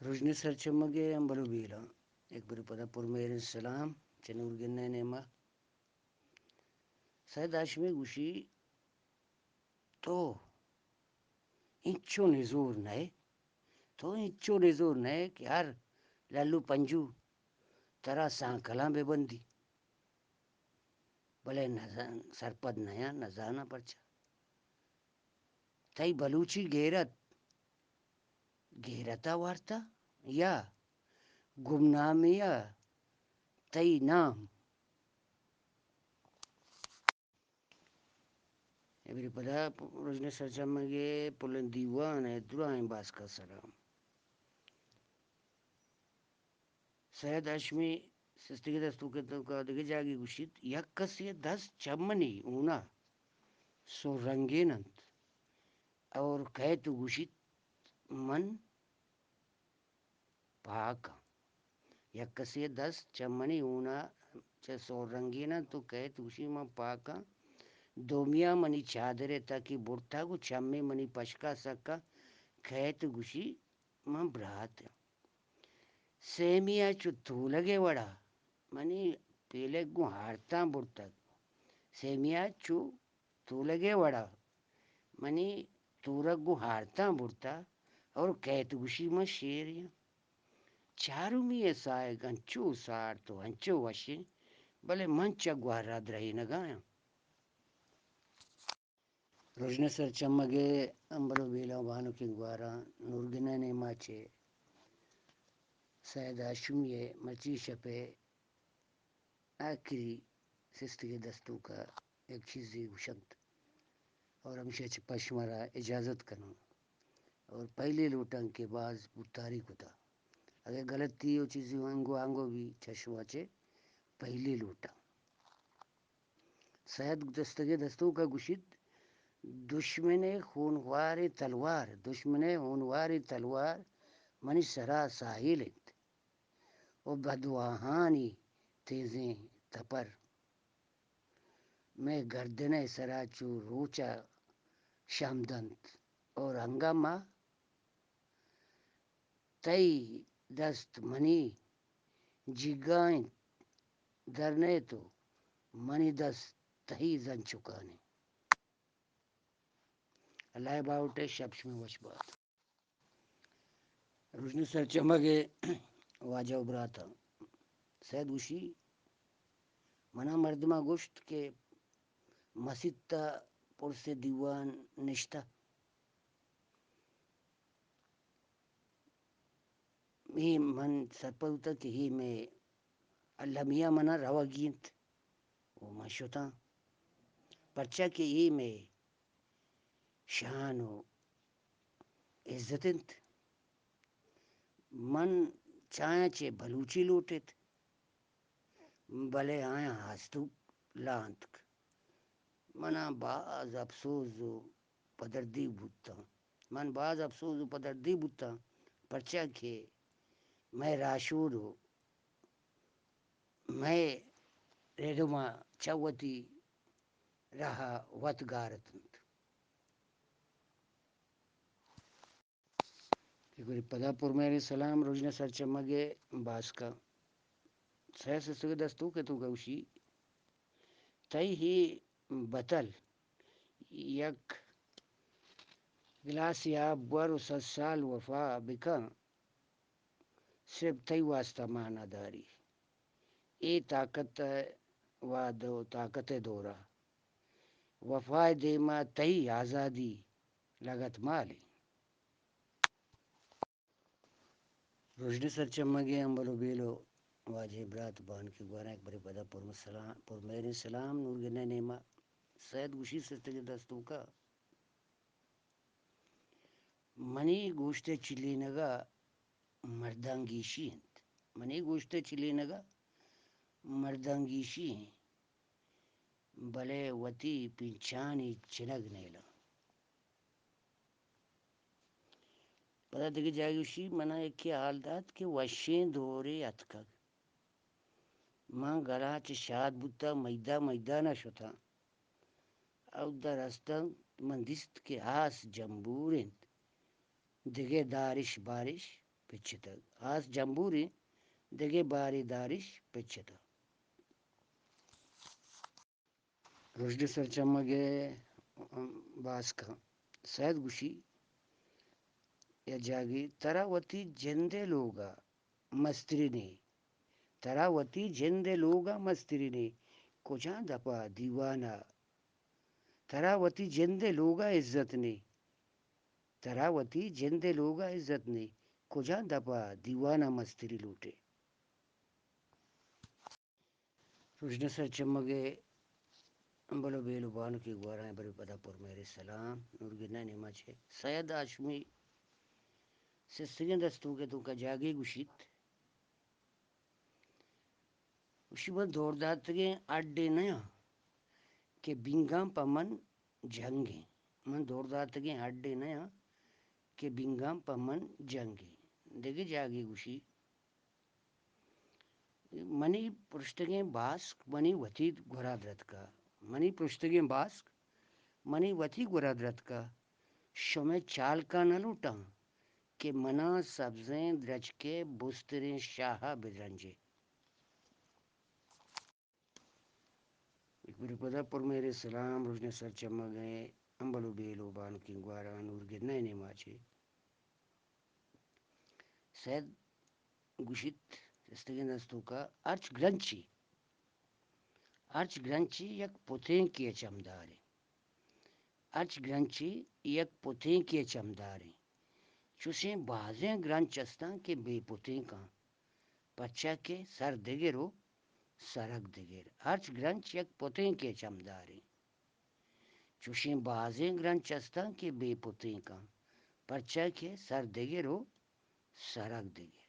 رژن سرچمگ ءِ امبل ءُ بیلاں، یک برے پدا پرمہریں سلام چہ نورگن ءِ نیما۔ سید ہاشمی گوشی، تو انچو نزور نہ ئے، تو انچو نزور نہ ئے کہ ہر للو پنجو ترا سانکلاں بہ بندی، بلے نزان، سرپد نیاں، نزاناں پرچا۔ تئی بلوچی گیرت، گیرت ءَ وارتہ یا گمنامی ءَ تئی نام؟ اے برے پدا رژن سرچمگ ءِ پلیں دیوان ءِ درائیں باسک ءِ سرا۔ سید ہاشمی سستگیں دستونک ءِ توکا دگہ جاگہے گوشیت، یک کسے ءِ دست چہ منی ہون ءَ سور رنگین انت اور کئیت ءُ گوشیت، من پاک آں۔ یک کسے ءِ دست چہ منی ہون ءَ چہ سور رنگین انت ءُ کئیت ءُ گوشیت، من پاک آں۔ دومی ءَ منی چادر ءِ تکے برتگ ءُ چمے منی پشک ءَ سک انت، کئیت ءُ گوشیت، من برات آں۔ سیمی ءَ چو تولگ ءِ وڑا منی پیلک گوں ہارتاں برتگ۔ سیمی ءَ چو تولگ ءِ وڑا منی تورک گوں ہارتاں برتہ اور کئیت گوشی من شیرے آں۔ چارمی ءِ ساہگ انچو سارت ءُ انچو وشیں، بلے من چہ گوہر ءَ درہینگ ءَ آں۔ رژن سرچمگ ءِ امبل ءُ بیلاں بانکیں گواراں نورگن ءِ نیما چہ سید ہاشمی ءِ مرچی شپ ءِ آخری سستگیں دستونک ءَ یک چیزے گوشنت اور ہمیشی ءَ چہ پشمارا اجازت کناں اور پہلی لوٹاں کہ باز بوتاری کتا۔ اگہ غلطی ءُ چیزے انگو آنگو بی چہ شما چہ پہلی لوٹاں۔ سید دستگیں دستونک ءَ گوشیت، دشمن ءِ خونخواریں تلوار، دشمن ءِ خونخواریں تلوار منی سرا ساہیل انت ءُ بدواہانی تیزیں تپر مئے گردن ءِ سرا چو روچ ءَ شم دنت اور انگہ ما تئی دست منی جیگا انت، در نئیت ءُ منی دست تئی زنچکان انت۔ اللہ ءِ باہوٹ ءَ شپ شمئے وش بات۔ رژن سرچمگ ءِ واجہ ءُ براتاں، سید گوشی، منا مردماں گوشت کہ مسیت ءَ پرس ءِ دیوان نشتہ۔ اے من سرپد بوتاں کہ اے مئے المی ءَ منا روگی انت ءُ من شتاں، پرچا کہ اے مئے شان ءُ عزت انت۔ من چایاں چہ بلوچی لوٹت، بلے آیاں آستونک لانتک۔ منا باز اپسوز ءُ پدردی بوتاں۔ من باز اپسوز ءُ پدردی بوتاں، پرچا کہ مئے راہشون ءُ مئے ردوماں چہ وتی راہ ءَ وت گار اتنت۔ کہ گڑا پدا پرمہریں سلام رژن سرچمگ ءِ باسکاں۔ سید سستگیں دستونک ءِ توکا گوشی، تئی اے بتل یک گلاسے آپ بور ءُ صد سال وفا بکن، صرف تئی واسطہ مانا داری۔ اے طاقت ءِ وہد ءُ طاقت ءِ دور ءَ وفا ءِ دیما تئی آزادی لگت مال انت۔ رژن سرچمگ ءِ امبل ءُ بیل ءُ واجہیں برات بانکیں گواراں، یک برے پدا پرمسلام، پرمہریں سلام نورگن ءِ نیما۔ سید گوشی سستگیں دستونک ءَ، منی گوشت ءِ چلینگ ءَ مردانگیشی انت۔ منی گوشت ءِ چلینگ ءَ مردانگیشی انت، بلے وتی پنچانی چنگ نیلاں۔ پدا دگہ جاگہے گوشی، منا یکے حال دات کہ وشیں دورے اتکگ۔ من گلاں چہ شاد بوتاں، میدان میدان ءَ شتاں۔ اودا رستاں من دیست کہ آس جمبور انت، دگہ دارش بارش پچتگ۔ آس جمبوریں دگہ بارے دارش پچتگ۔ رژن سرچمگ ءِ باسکاں۔ سید گوشی، یا جاگے، ترا وتی جند ءِ لوگ ءَ مستری نے، ترا وتی جند ءِ لوگ ءَ مستری نے، کجام دپ ءَ دیوان ءَ؟ ترا وتی جند ءِ لوگ ءَ عزت نے، ترا وتی جند ءِ لوگ ءَ عزت نے، کجام دپ ءَ دیوان ءَ مستری لوٹے؟ رژن سرچمگ ءِ امبل ءُ بیل ءُ بانکیں گوھاراں، برے پدا پر مہریں سلام۔ نورگن ءِ نیما چہ سید ہاشمی سستگیں دستونک ءِ توکا جاگے گوشیت، گوشی، من دور داتگیں اڈے نیاں کہ بینگاں پہ من جنگیں۔ من دور داتگیں اڈے نیاں کہ بینگاں پہ من جنگیں۔ دگہ جاگے گوشی، منی پرشتگیں باسک منی وتی گورا درتکا۔ منی پرشتگیں باسک منی وتی گورا درتکا۔ شمئے چالکاں نہ لوٹاں کہ منا سبزیں درچکے بستریں شاہا بدرنجے۔ یک برے پدا پر مہریں سلام۔ رژن سرچمگ ءِ امبل ءُ بیل ءُ بانکیں گوھاراں، نورگن ءِ نیما چہ سید گوشیت، سستگیں دستونکا، ہرچ گرنچی، ہرچ گرنچی یک پتینکے ءِ چمداریں۔ ہرچ گرنچی یک پتینکے ءِ چمداریں۔ چوشیں بازیں گرنچ استاں کہ بے پتینکاں، پرچا کہ سر دگر ءُ سرگ دگر۔ ہرچ گرنچ یک پتینکے ءِ چمداریں۔ چوشیں بازیں گرنچ استاں کہ بے پتینکاں، پرچا کہ سر دگر ءُ سرگ دگر۔